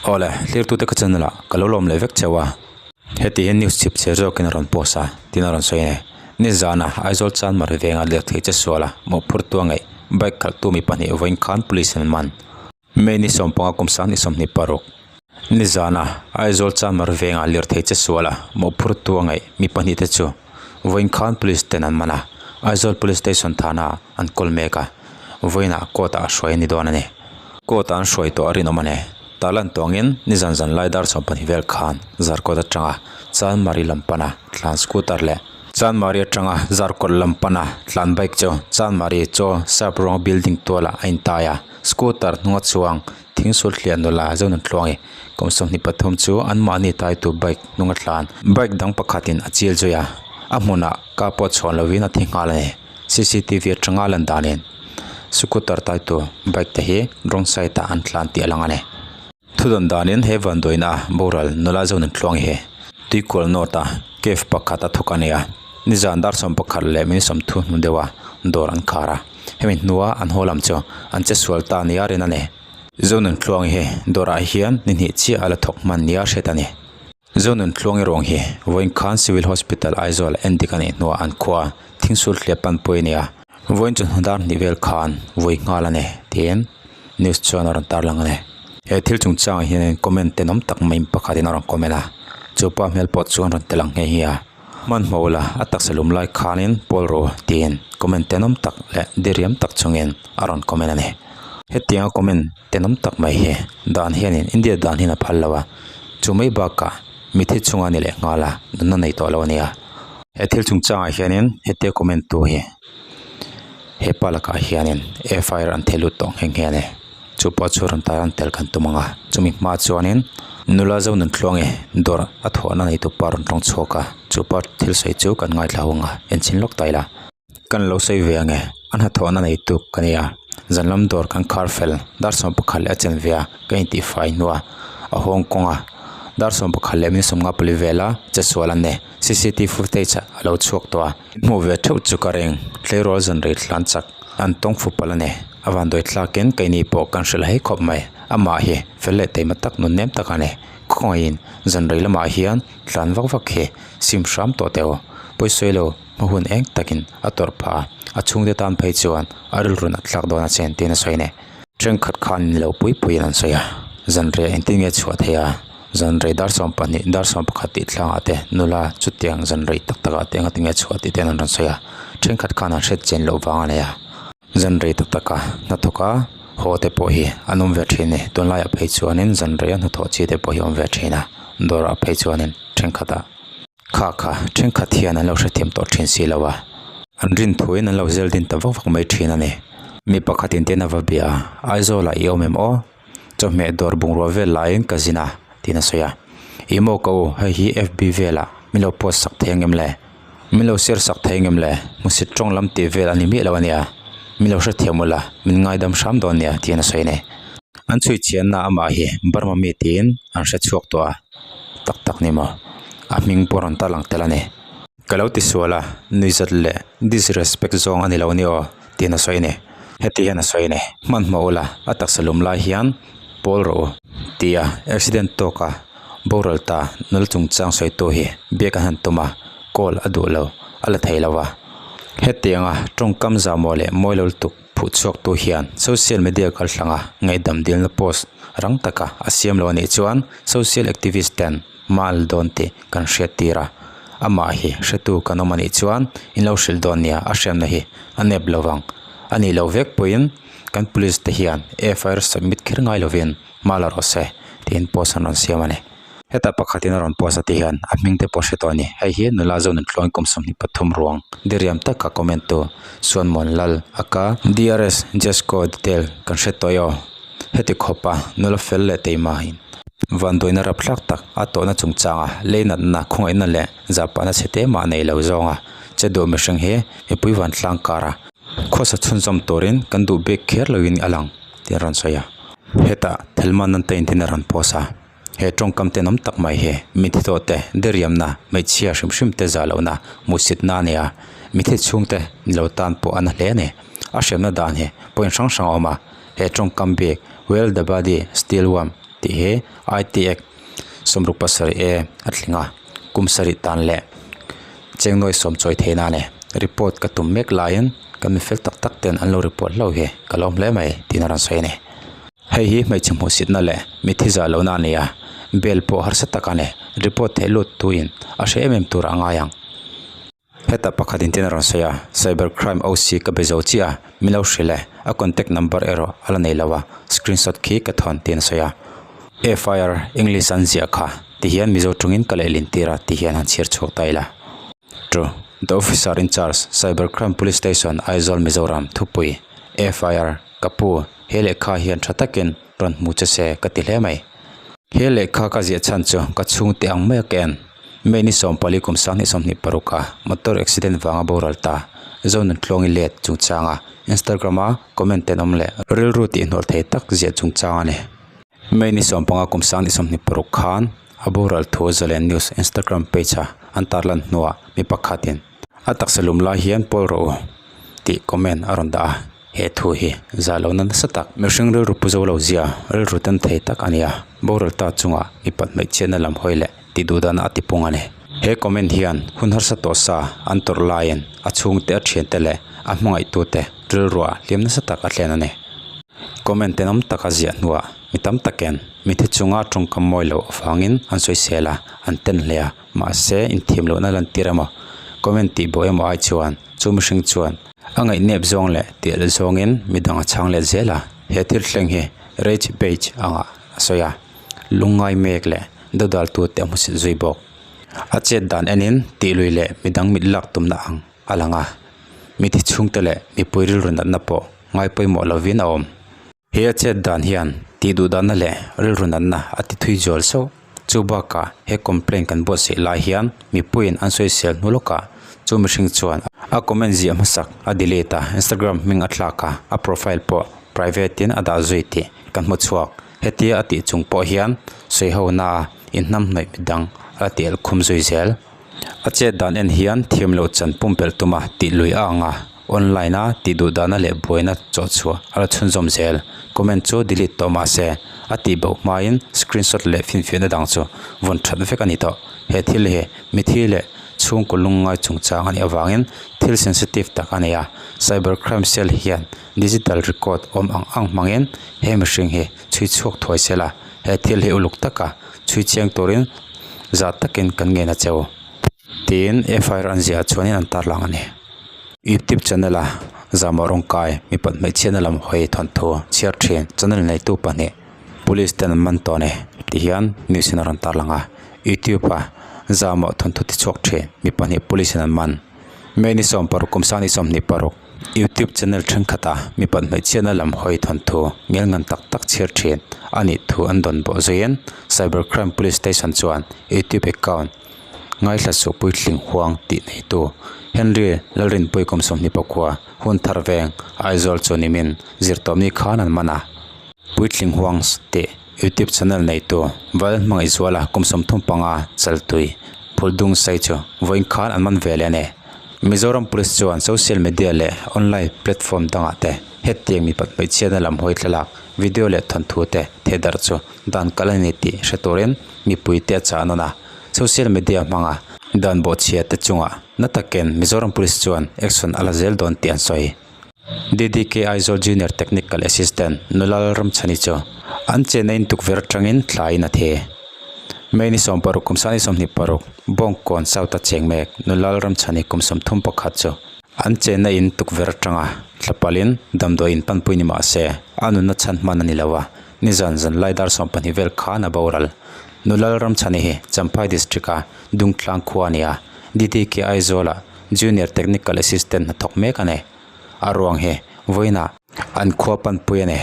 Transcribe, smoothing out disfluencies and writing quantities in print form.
Awle, hlirtute ka channel ah ka lo lawm leh vek cheu a. Heti hian news chip chhe zawkin a rawn post a, tin a rawn sawi a ni. Nizana Aizawl Chanmari venga lirthei che suala mawhphurtu a ngaih bike khalhtu mi pahnih vawiin khan police an man. May ni sawmpanga kum sang ni 26. Nizana Aizawl Chanmari venga lirthei che suala mawhphurtu a ngaih mi pahnih te chu vawiin khan police ten an man a, Aizawl Police Station thana an kawl mek a, vawiinah court ah a hruai a ni dawn a ni. Court ah an hruai tawh a rinawm a ni. Tarlan tawngin nizan zan lai dar 12 vel khan Zarkawt atanga Chanmari lam pana tlan scooter leh Chanmari atanga Zarkawt lam pana tlan bike chu Chanmari chaw sap ruang building tualah a intai a, scooter hnunga chuang thingsul thliah nula Zonun Tluangi kum 23 chu anmahni taitu bike hnunga tlan bike dang pakhatin a chil zui a, a hmunah ka pawh chhuan lovin a thi nghal a ni. Cctv atanga lan danin scooter taitu bike te hi wrong side ah an tlan tih a lang a ni. Thudawn danin he vanduaina boral nula Zonun Tluangi hi tuikual north a cave pakhat a thawk a ni a, nizan dar 11 leh minute 30 hnu deuha dawr an khar a, hemi hnua an haw lam chu an che sual ta nia rin a ni. Zonun Tluangi hi dawrah hian ni hnih chiah a la thawk hman nia hriat a ni. Zonun Tluangi ruang hi vawiin khan Civil Hospital Aizawl en dik a nih hnuah an khua thingsul thliah panpui a ni a, vawiin chu hnadar hnih vel khan vawi nghal a ni tiin news chuan a rawn tarlang a ni. He thil chungchangah hianin comment tenawm tak mai pakhatin a rawn comment a, chu pa hmel pawh chuan rawn tel ang nghe hi a, hmanhmawh la a taksa lum lai khanin pawl ru tiin comment tenawm tak leh diriam tak chungin a rawn comment a ni. Hetianga comment tenawm tak mai hi dan hianin India dan hian a phal lo a. Chu mai bakah mithi chunga ni leh nghal a nunna nei tawh lo a nia. He thil chungchangah hianin hetia comment tu hi hepa lakah hianin FIR an thei lut tawh nghe nghe a ni. Chu pawh chu rawn tar an tel kan tum ang a, chumi hma chuanin nula zo nun tluang e dawr a thawhna nei tu pa rawn tawng chhuak a, chu pa thil sawi chu kan ngaithla ho ang a, enchhin lawk ta ila. Kan lo sawi ve ang e, a hnathawhna nei tuk ka nia, zan lam dawr kan khar fel, dar 11 leh a chen ve a, ka intih fai hnua a hawng kawng a, dar 11 leh minute 54 vela che sual an ni, cctv footage a lo chhuak tawh a, hmuh ve theuh chu ka ring, tleirawl zan rei thlan chak an tawng fu palh a ni, a van dawi thlakin keini pawh kan hrilh hei khawp mai, amah hi fel leh teima tak nun nem tak a ni, khawngaihin zan rei lamah hian tlan vak vak hi sim hram tawh teh u, pawisawi lo. Hma hun eng takin a tawrh phah a, a chhungte tan phei chuan a rilrun a thlak dawn a chen tiin a sawi a ni. Thenkhat khan in lo pui puiin an sawi a, zanriah engtin nge chhuah theih a, zanrei dar 12 dar 11 tih thlangah te nula chutiang zanrei tak takah te engati nge chhuah tih te an rawn sawi a, thenkhat khan an hriat chen loh vang a nei a, zanrei tak taka hnathawk a haw te pawh hi an awm ve thin a ni, tunlaiah phei chuanin zanreia hnathawh chi te pawh hi a awm ve thin a, dawrah phei chuanin thenkhatah. Kha kha thenkhat hian an lo hrethiam tawh thin si lo a, an rin thuin an lo zel din ta vak vak mai thin a ni. Mi pakhatin ten a va bia a, Aizawlah i awm em aw? Chawhmeh dawr bungrua vel laiin ka zin a, tiin a sawi a. I maw ka u, hei hi FB velah min lo post sak thei angem le? Min lo share sak thei angem le? Hmusit tawng lam tih vel a ni miah lo a nia. Min lo hrethiam ula, min ngaidam hram dawn nia, tiin a sawi a ni. An chhui chianna amah hi Burma mi tiin an hre chhuak tawh a. Tak tak ni maw? A hming pawh rawn tar lang tel a ni. Ka lo ti sual a, nuihzat leh disrespect zawng a ni lo a ni aw, tiin a sawi a ni. Heti hian a sawi a ni. Hmanhmawh ula, a taksa lum lai hian pawl rawh u, tia accident tawka boral ta nula chungchang sawitu hi biak an han tum a, call a duh lo, a la thei lo a. Hetianga tawngkam zahmawh leh mawi lo lutuk phuh chhuaktu hian social media kalthlanga ngaihdam dilna post rang taka a siam lo a nih chuan social activist ten hma la dawn tih kan hriat tir a, amah hi hretu kan awm a nih chuan in lo hrilh dawn nia a hriatna hi a nep lo vang a nih loh vek pawhin kan police te hian FIR submit kher ngai lovin hma la rawh se tiin post an rawn siam a ni. Heta pakhatin a rawn post a tih hian a hming te pawh hre tawh a ni. Hei hi nula zawn intluang kum 23 ruang diriam taka comment tu Suanmuan Lal a ka DRS Jesco detail kan hre tawh i aw. Heti khawpa nula fel leh teimahin vanduaina rapthlak tak a tawhna chungchanga leinatna khawngaihna leh zahpahna chhe te mah nei lo zawnga che duh mihring hi mipui vantlang kara khawsa chhunzawm turin kan duh bik kher loin a lang tih a rawn sawi a. Hetah Thelma Nanta in a rawn post a. He tawngkam tenawm tak mai hi mithi tawh te diriamna hmeichhia hrim hrim te zah lohna hmuhsitna a ni a, mithi chhungte ni lo tan pawh a na hle a ni. A hriamna dan hi point hrang hrang a awm a, he tawngkam bik well the body still warm. tih hi IT Act 67 A a tling a, kum sarih tan leh chengnawi sawm chawi theihna a ni. Report ka tum mek laiin kan mi fel tak tak ten an lo report hlauh hi ka lawm hle mai tiin a rawn sawi a ni. Hei hi hmeichhe hmuhsitna leh mitthi zah lohna a ni a, bail pawh harsa tak a ni. Report theih lut tuin a hre em em tur a ngai ang. Heta pakhat in tin a rawn sawi a, cyber crime OC ka be zo chiah a, min lo hrilh e, a contact number erawh a la nei lo a, screenshot khi ka thawn tiin a sawi a. FIR English an ziah kha ti hian Mizo tawngin ka lehlin tir a ti hian han chhiar chhuak ta ila. To The officer in charge, Cyber Crime Police Station, Aizawl, Mizoram, Thupui, FIR, Ka pu, he lehkha hian tha takin rawn hmu che se ka ti hle mai. He lehkha ka ziah chhan chu ka chhungte ang mai a ka en. May ni 14 kum 2026 a motor accident vanga boral ta Zonuntlawng i let chungchanga Instagram a comment tenawm leh rilru tihhnual thei tak ziah chungchang a ni. May ni 15 kum 2026 khan a boral thu Zalen News Instagram page a an tarlan hnuah mi pakhatin a taksa lum lai hian pawl rawh u tih comment a rawn dah a. He thu hi zah lohna nasa tak mihring rilru pu zo lo zia rilru tan thei tak a ni a, boral ta chungah mipat hmeichhiatna lam hawi leh tih duh dana a tipung a ni. He comment hian hun harsa tawh sa an tawrh laiin a chhungte a thiante leh a hmangaihtute rilruah hliam nasa tak a thlen a ni. Comment tenawm taka ziah hnuah mi tam takin mitthi chunga tawngkam mawi loh avangin an sawisel a, an ten hle a, mahse inthiam lohna lantir emaw comment tih buai emaw ai chuan chu mihring chuan A ngaihnep zawng leh tial zawngin midang a chhang let zel a, he thil thleng hi rage bait angah a sawi a, lungngai mek leh dodal tute a hmusit zui bawk. A chet dan enin tihlui leh midang mit lak tumna ang a lang a, mithi chhungte leh mipui rilru natna pawh ngai pawimawh lovin a awm. He a chet dan hian tih duh danna leh rilru natna a ti thui zual sauh. Chu bakah he complaint kan buatsaih lai hian mipuiin an sawisel hnu lawkah chu mihring chuan a comment ziah hmasak a delete a, Instagram hming a thlak a, a profile pawh private in a dah zui tih kan hmu chhuak. Hetia a tih chung pawh hian sawiho na inhnamhnawih midang a la tial khum zui zel. A chet dan en hian thiam loh chan pumpelh tuma tih lui a ang a. Online a tih duh dahna leh buaina chawhchhuah a la chhunzawm zel. Comment chu delete tawh mah se, a tih boh hmain screenshot leh finfiahna dang chu vawn that vek a ni tawh. He thil hi mithi leh chhungkaw lungngai chungchang a nih avangin thil sensitive tak a ni a. Cyber crime cell hian digital record awm ang ang hmangin he mihring hi chhui chhuak thuai se la, he thil hi uluk taka chhui chiang turin zah takin kan ngen a cheu. Tiin FIR an ziah chuanin an tarlang a ni. Youtube channel a Zamawh rawngkai mipat hmeichhiatna lam hawi thawnthu chhiar thin channel neitu pahnih police ten an man tawh a ni tih hian news in a rawn tarlang a. Youtube a Zamawh thawnthu ti chhuak thin mi pahnih police in an man. May ni 16 kum sang ni 26 youtube channel thenkhat a mipat hmeichhiatna lam hawi thawnthu ngel ngan tak tak chhiar thin a nih thu an dawn bawh zuiin cyber crime police station chuan youtube account Ngaithla suh puitling huang tih neitu Henry Lalrinpui kum 24 hun thar veng Aizawl chu nimin zirtawpni khan an man a. Puitling huang tih YouTube channel neitu Val Hmangaihzuala kum 35 chaltui Phuldung sai chu vawiin khan an man ve leh a ni. Mizoram Police chuan social media leh online platform dangah te hetiang mipat hmeichhiatna lam hawi thlalak video leh thawnthu te thehdarh chu dan kalh a ni tih hre turin mipuite a chah nawn a. Social media hmanga dan bawhchhia te chungah na takin Mizoram Police chuan action a la zel dawn tih an sawi. DDK Aizawl Junior Technical Assistant Nulal Ramchhani chu an chenna in tukverh atangin thlaiin a thi. May ni 16 kum 2026 Bawngkawn South a cheng mek Nulal Ramchhani kum 31 chu an chenna in tukverh atanga thlapalin damdawi in panpui ni mah se a nunna chhan hman a ni lo a, nizan zanlai dar 12 vel khan a boral. Nulal Ramchhani hi Champhai District a Dungtlang khua a ni a, DDK Aizawl-ah Junior Technical Assistant hnathawk mek a ni. A ruang hi vawiinah an khua panpui a ni.